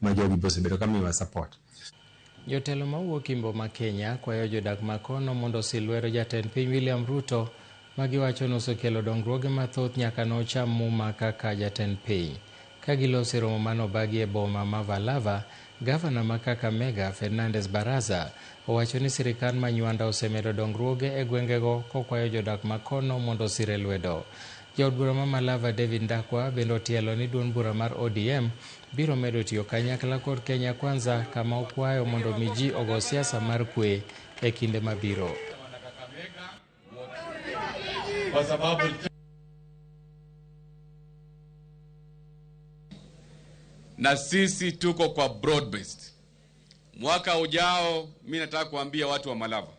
Ma jogi be osebedo ka miyowa support. Jotelo mawuok Imbo ma Kenya kwayo jodak ma kono mondo osil lwedo jatend piny William Ruto ma giwacho ni osekelo dongruoge mathoth nyaka nocham muma kaka jatend piny. Ka giloso e romo manobagi e boma ma Malava, gavana ma Kakamega Fernandes Baraza owacho ni sirikal ma Nywanda osemedo dongruoge e gwengego kokwayo jodak ma kono mondo osire lwedo. Jaod bura ma Malava David Ndakwa bende otielo ni duond bura mar ODM biro medo tiyo kanyakla kod Kenya Kwanza kama okwayo mondo mi ji ogo siasa mar kwe e kinde mabiro. Kwa sababu na sisi tuko kwa broad based. Mwaka ujao mi nataka kuambia watu wa Malava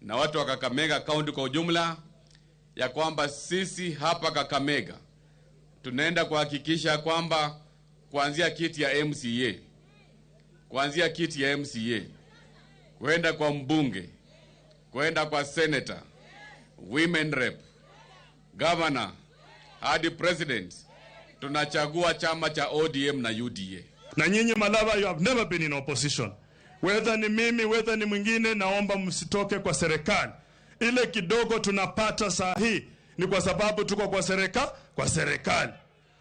na watu wa Kakamega County kwa ujumla ya kwamba sisi hapa Kakamega tunaenda kuhakikisha kwamba kuanzia kiti ya MCA, kuanzia kiti ya MCA kwenda kwa mbunge, kwenda kwa senator, women rep, governor hadi president, tunachagua chama cha ODM na UDA. Na nyinyi Malava, you have never been in opposition. Whether ni mimi, whether ni mwingine, naomba msitoke kwa serikali. Ile kidogo tunapata saa hii ni kwa sababu tuko kwa kwa serikali.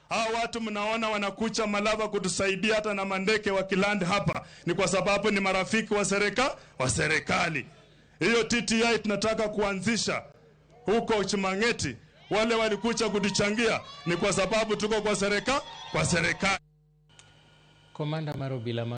Hawa watu mnaona wanakucha Malava kutusaidia hata na mandeke wa kiland hapa ni kwa sababu ni marafiki wa wa serikali. Hiyo TTI tunataka kuanzisha huko Chimangeti, wale walikucha kutuchangia ni kwa sababu tuko kwa kwa serikali. Komanda mar obila.